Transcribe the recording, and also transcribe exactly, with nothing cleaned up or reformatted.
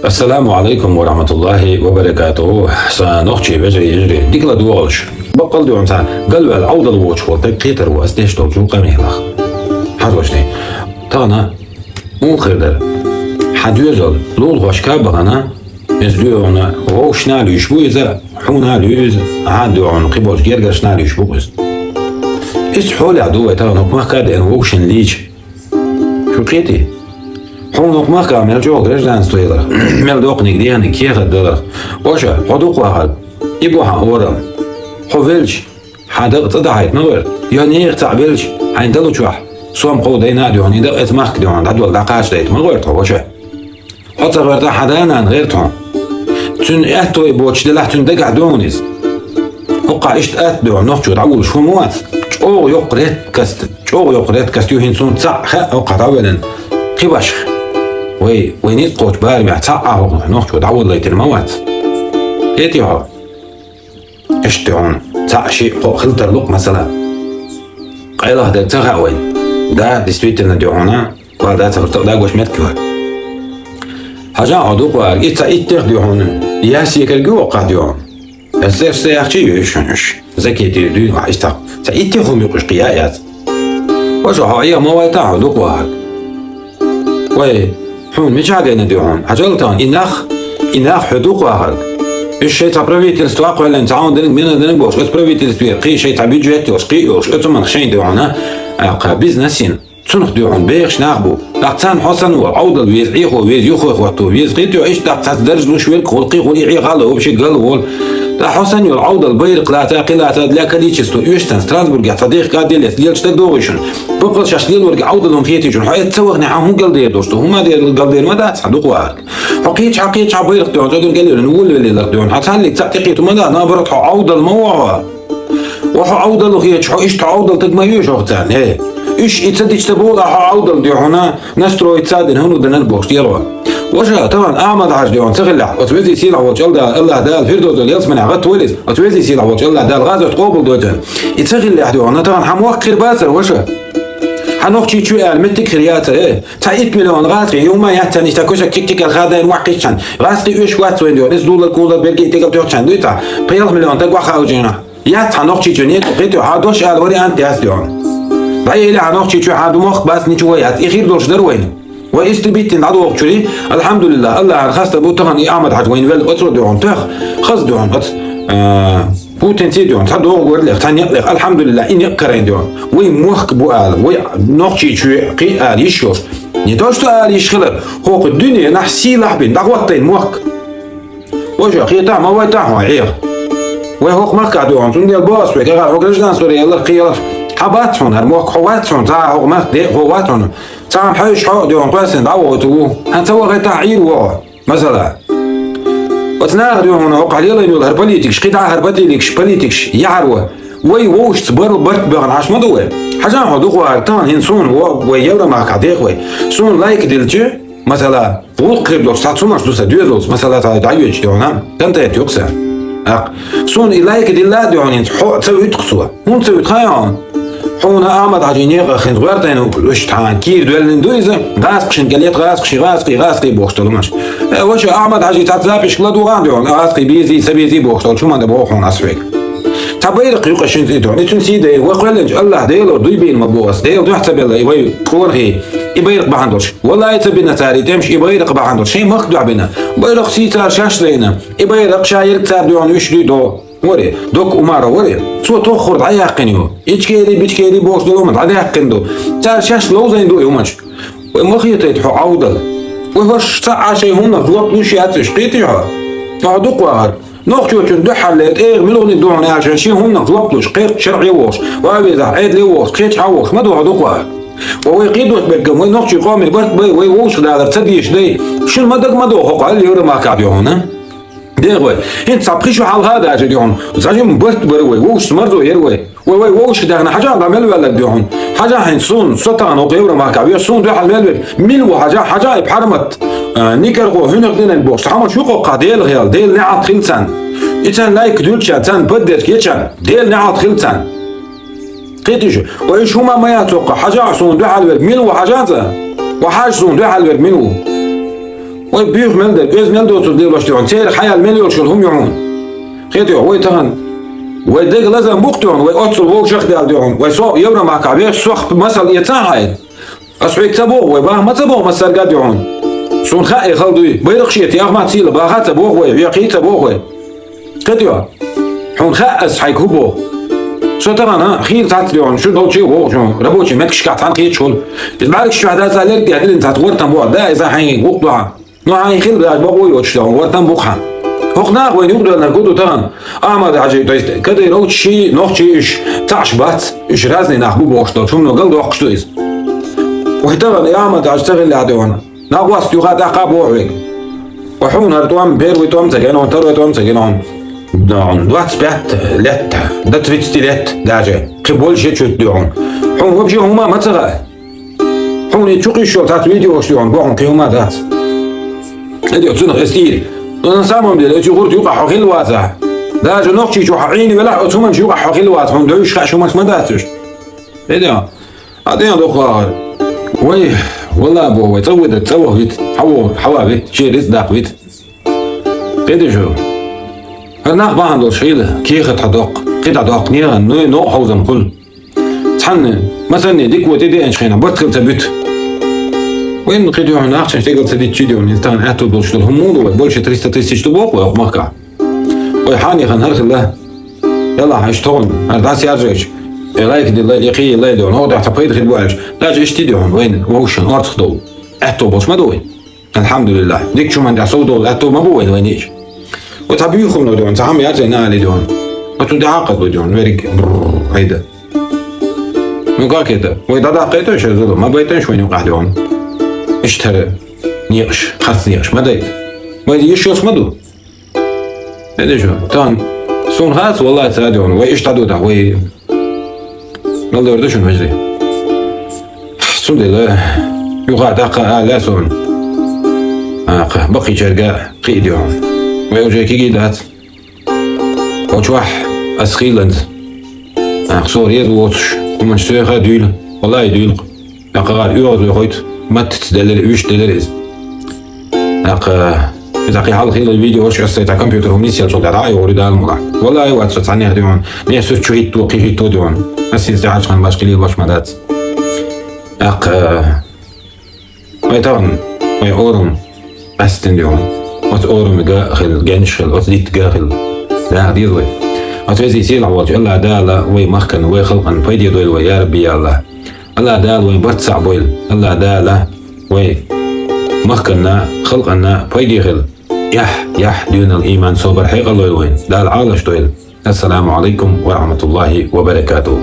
Ассаламу алейкум ва рахматуллахи ва баракатуху. Сан нохчий вежарий, йижарий, дика ладувгӀалаш. Бакъал дуьхьанца галваьлла Ӏовдал воцуш волу таг кхетар ву ас деш долчу къамелах. Хьажалаш тӀе. Тахана муха хир дара? Хьан доьзал лулахошка а бахана, иза дуьхьана вовшашна а луьйш бу иза, хьуна а луьйш иза, хьан дуьхьана кхиболчу гергаршна а луьйш бу иза. Иза хьолехь ду вай тахана хӀокху махка а деана вовшашна лийча. Шу кхетий? Хьуна хӀокху махкахь мел чӀогӀа гражданство яларх, мел доккханиг деханиг кехат даларх. Ваша, хьо дукха вахарг, и бу хьан орам. Хьо велча, хьан дакъа цӀа дахьийта ма гӀерта. Йо, нехан цхьаъ велча, хьайн далучохь, сом кхов дайна а дуьхьана, и дакъа эца махка дуьхьана, дӀадолла дӀакхачадайта ма гӀерта хьо, ваша. Хьо ца гӀерта, хьан да-нана гӀерта хьуна. Цуьнан аьтто и боцуш делахь, цуьнан дагахь ду хьуна иза. ХӀокхахь иштта атта дуьхьа нохчо дӀавуллуш хӀума вац. ЧӀогӀа йоккха редкость, чӀогӀа йоккха редкость ю хӀинца суна цхьаъ хаьа хӀокхахь дӀавеллина кхин башха. Вай, вай ницкъ кхочу барамехь цхьаъ а хӀокхахь нохчо дӀаваллайтина ма вац. Кхетий хьо? Иштта хьуна цхьаъ шиъ кхоъ хила тарло-кх, масала. Къайлаха дерг ца хаьа вайна. Да, действительно, дуьхьана, вала да ца хӀуртах да гош меттиг вара. Хьажа хьо дукха вара, и цхьа иттех дуьхьана, яс екарг ю хӀокхахь дуьхьана. Ас церш ца яхчий веш шуна уьш. Закетий дуьйна вахь истах. Ца иттех хӀума юкъуш кхия а яц. Ваша, хьо Ӏеха ма вайта хьо дукха вахарг. Вай, хьуна мичахь гайна дуьхьана? Хьажал тахана и нах, и нах хьо дукха вахарг. Уьш шайн цхьа правительство а кхоьллина, цхьа хьуна динарг, мина динарг бохуш, оцу правительстве кхин шайн цхьа бюджет йолуш, кхин а йолуш, оцу манах шайн дуьхьана, а, кхин бизнес йина. Цунах дуьхьана бехаш нах бу. ТӀаккха царна хьо санна вара, Ӏовдал веза, Ӏехо веза, юххе хӀотто веза, кхетий хьо, иштта тӀаккха цхьацца дарж луш верг хуьлу, кхин хуьлу и Ӏехалла, вообще гал волу. ТӀаккха хьо санна йолу Ӏовдал байракх лаца, кхин лаца, для количества оьшуш санна, Страсбургехь цхьа дехка а деллалц, лелаш дагадогӀий шуна? Баккъал шаьш лелориг Ӏовдал хӀума хетий шуна? Хьо эцна ца вахана, хьан хӀун гал дер долуш ду? ХӀума дер гал дер ма дац хьан дукха вахарг. Хьо кхечахьа, кхечахьа байракх дуьхьана, цӀа дерг а лелориг, вуьлла велларг дуьхьана. Хьан цхьаьнниг цхьаъ тӀекхетар ма дац, наоборот, хьо Ӏовдал ма ву хьо. Ва хьо Ӏовдал ву хеташ, хьо иштта хьо Ӏовдал таг ма ю шух царна, хӀей. Уьш и ца дича ца боху, хьо Ӏовдал дуьхьана настроиться а дина, хӀунда динарг бохуш дера хьо. Ваша, тахана Ахьмад-Хьаьжа дуьхьана ца хиллехь, оцу везий сийлахь волчу АллахӀ, АллахӀ Дала Фирдовсал ялсаманехь гӀаттавойла иза, оцу везий сийлахь волчу АллахӀ Дала гӀазот къобалдойла цуьнан. И ца хиллехь дуьхьана, тахана хьан мохк хир бацара, ваша? Хьан Нохчийчоь ала меттиг хир яцара, э? Цхьа итт миллион гӀазкхи, и хӀума яц царна, иштта кошак чик-чикал хадайна вахкхиччан. ГӀазкхи оьшуш вац вайн дуьхьа. Иза дулар, кулар, берге и тӀекӀал тоьхчан дуьйцахь, пхи-ялх миллион таг ваххавчийна. Яц хьан Нохчийчоь некъа, кхетий хьо, хьан дош ала вариант яц дуьхьа. ДӀаэли хьан Нохчийчоь, хьан ду мохк бац, ничего яц. И хир долуш дара вайна. Вай истребительни дӀадохучуьра, алхьамдулиллахӀ, АллахӀана хастам бу, тахана и Ахьмад-Хьаьжа вайна велла оцо дуьхьана тоьхна, хаза дуьхьана оцу, а, Путинций дуьхьана, цхьа догӀу гур лех, цхьа некъ лех, алхьамдулиллахӀ, и некъ карайна дуьхьана. Вай мохк бу ала, вай Нохчийчоь кхин а ала йиш йолуш. Не то что ала йиш хилар, хӀокху дуьненахь сийлахь бина, дӀагӀоттайна мохк. Вай шо хетахь, ма вайтахь хьо Ӏеха. Вай хӀокху махкахь дуьхьана, цундела боху ас вай, кхехьа хьо гражданство яларх, кхин яларх. Хьан бац хьуна хӀара мохк, хьо вац хьуна, цхьа а хӀокху махка де, хьо вац хьуна. Цхьа хьайша хьо а дуьхьана, кхоьссина дӀавохуьйтур ву. Хьан ца вахийтахь Ӏийр ву хьо. Масала. Оцу наха дуьхьана хӀокхахь лелайна йолу хӀара политикаш, кхидӀа хӀара политикаш, политикаш, яхьар ву. Вай вовшашца барт баьхна Ӏаш ма ду вай. Хьажахь хьо дукха вахарг тахана хӀинца суна, вай Евромахкахь дех вай. Суна лайк дилча, масала, гӀуллакх хир долуш цхьа цумаш ду сан доьзалца, масала, цхьа дӀайоьдуш дуьхьана, контент ю-кх сан. ТӀаккха. Суна и лайк дилла а дуьхьана хӀинца хьо а ца вуьту-кх цо. ХӀунда ца вуьту хаьий хьуна? Хьуна Ахьмад-Хьаьжин некъах хӀинца гӀоьртайна ву, уьш тхьана кийра доьллина ду иза, гӀазкхашна кӀел ета, гӀазкхаши, гӀазкхи, гӀазкхи бохуш долу хӀуманаш. Э, ваша, Ахьмад-Хьаьжи цхьацца записька ладугӀу дуьхьана, гӀазкхи безий, ца безий бохуш долчу хӀуманна боху хьуна ас хьоьга. Цхьа байракх ю-кх шуьнца и дуьхьана, и цуьнан сий дайа, вай кхоьллинчу АллахӀ Дело дуй бийна ма боху ас, Дела дуьхьа ца белла и вай кӀорхий, и байракх бахьана долуш. Валлай, ца бина цара и тӀемаш, и байракх бахьана долуш, шайн махка дуьхьа бина. Байракх сий цара шаьш лайна, и байракх ша ерг цара дуьхьана уьш дуй догӀу. Варе, Докка Умаров варе, цо тоххур дӀаяьккхина ю. Ичкери, бичкери бохуш долу хӀума дӀадаьккхина ду. Цара шаьш ловзийна ду и хӀуманаш. Вай ма хетайта хьо Ӏовдал. Вай хӀорш цхьа а шайн хӀуманах жоп луш яц уьш, кхетий хьо? Хьо дукха вахарг. Нохчочун дуьхьалле тӀегӀа муьлханиг ду хьуна аьлла, шайн хӀуманах жоп луш, кхерча шарӀе вохуш, ван везахь Ӏедале вохуш, кхечахьа вохуш ма ду хьо дукха вахарг. Ва вай кхидош берг, вай нохчийн къоме барт бай, вай вовшах далар ца дезаш дай. Шуна ма дага ма догӀу хӀокху Ӏелла Евромахкахь дуьхьана. ДегӀ вай. ХӀинца цхьа пхи шу хьалха а даьжира дуьхьана. Цхьа жимма барт бара вай, вовшашца марзо яра вай. Вай, вай вовшах даьхна хьажа дӀа мел ваьлларг дуьхьана. Хьажа хӀинца суна, со тахана хӀокху Евромахкахь веш, суна дуьхьал мел верг. Мила ву хьажа, хьажа и пхьармат, а, никархо хӀуьнах динарг бохуш. Хьамаш ю-кх хӀокхахь Делан хел, Делан неӀалт хила царна. И царна лайк дуьллучарна, царна поддержка ечарна, Делан неӀалт хила царна. Кхетий шу, ва уьш хӀума ма яц хӀокхахь, хьажа суна дуьхьал верг мила ву хьажа цкъа? Ва хьажа суна дуьхьал верг мила ву? Вай буьйха мел дерг, оьзда мел доцург лелош да хьуна, церан хьаяьлла мел йолуш йолу хӀума ю хьуна. Хета хьуна, вай тахана, вай деган лазам бу-кх да хьуна, вай оццул вовшах а даьлла да хьуна, вай со Евромахкахь вехаш, сох масал эцахьа хьайна. Ас хьоьга ца боху вай, баха ма ца боху массаьрга а да хьуна. Суна хаьа и хала дуй, байракх шен тӀехь ма ца йилла, баха ца боху вай, хьоькхий ца боху вай. Кхетайо, хьуна хаьа ас хьайга хӀун боху. Со тахана хийла цхьацца да хьуна, шу долчу а вогӀу шу, рабочий меттигашкахь цхьаьна кхеташ хуьлу. Иза бӀаьргаш чохь дацахь лерг тӀехь дилина цхьацца гӀортам боху, да, иза хьайн гӀуллакх ду хьан. Ну, хьайн хила баьхьа бакъо йоцуш да хьуна, гӀортам бу-кх хьан. ХӀокху наха вайна юкъадоьллинарг хӀун ду тахана? Ахьмад-Хьаьжи, то есть, кадайровчаш, нохчий уьш цхьаъ бац, уьш разный нах бу бохуш долчу хӀумано галдоккхуш ду иза. Вай тахана и Ахьмад-Хьаьжи ца хиллехь да хьуна. Накъост юха а тӀаккха а боху хьоьга. Ва хьуна хӀара тӀом, первый тӀом ца гина хьуна, второй тӀом ца гина хьуна. Двадцать пять лет, до тридцати лет даже. Кхин больше чуть да хьуна. Хьуна вообще хӀума а ма ца хаьа. Хьуна и чу кхуьйсуш йолу цхьацца видеош да хьуна, боху хьуна кхин хӀума а дац. Эдо, цунах эстийра. Но на самом деле, оцу гӀурта юкъахь хьо хилла вацахь. Даже нохчий чу хьо Ӏийна велахь, оцу хӀуманаш юкъахь хьо хилла вац, хьуна девзаш хаьаш хӀуманаш ма дац уьш. Эдо. А тӀе а доккху ахар. Вай, валла боху вай, цӀа вита, цӀа ваха вита, хьавогӀург хьава вита, шен рицкъ даккха вита. Кхетий шу? ХӀара нах бахьана долуш хила, кехат хьан доккху, кхин дӀадоккху нехан, ну, новкъа хьовзам хуьлу. Цхьанна, масанне, дика вон тӀедеанчу хенахь, барт хила ца буьту. Вайн кхин дуьхьал нах чан стегал ца дитчи дуьхьал, иза тахана аьтту долуш долу хӀума муха ду вай, больше триста тысяч ду боху вай хӀокху махкахь. Вай хьан яхан хӀара хилла. Ялахь, аша тхуна, хӀара дӀасаяржайча, э, лайк дилла, э, кхин лайла, хӀокху тӀехь цхьа пайда хир бу аьлча, даже иштта ди хьуна вайна вовшашна орцах долу аьтто болуш ма ду вай. Алхьамдулиллахь, дикачу хӀуманна тӀехь сов долу аьтто ма бу вайна вайна иштта. Вай цхьа буьйхамно ду хьуна, цхьа хӀума яцайна али ду хьуна. Оцунна тӀехь а кхазло ду хьуна, верриг, бррр, айда. Ну как это? Вай дӀадаккхайташ шайн зулам, ма байташ вайна юкъахь ду хьуна. Иштта хӀара некъаш, харц некъаш ма дайта. Вай йиш йолуш ма ду. Эдишу, тан, суна хац, валлай, ца дон, вай иштта ду тахь, вай. Мел дер ду шуна, вежарий. Цундела, юха даккха а лаьа суна. Акха, баккхийчаьрга кхиа дон. Вай уже киги дац. Очвахь, ас хиланца. Акха, со реза воцуш, хӀуманаш соьха дуьйла, валлай, дуьйла. Акха гӀара оьгӀаз вехойту, маттаца делира, вуьшта делира иза. Акха, иза кхин хьалха хилла видеош аса цхьа компьютер хӀума нисъелчул тӀаьхьа дӀа а йогӀур ю Дала мукъалахь. Валлай, вац со цхьаннех дуьйна, не суьрт чу хӀитто, кхин хӀитто дуьйна. Аса иза тӀаьхьачу ханна башка лелош ма дац. Акха, вай тахана, вай орам, къаьстина дуьйна. Оцу орамига а хила, генаш хила, оцу диттага а хила. Даха деза вай. Оцу везий сийлахь волчу Алла Дала вай махкана, вай халкъана пайде дойла вай, я Рабби, я Аллах. Алла Дала вайн барт цхьаъ бойла. Алла Дала вай махканна, халкъанна пайде хила. Яхь, яхь, дуьйнал иман, собар хьекъал лойла вайн. Дала Ӏалаш дойла. Ассаламу алайкум ва рахматуллахи ва баракатух.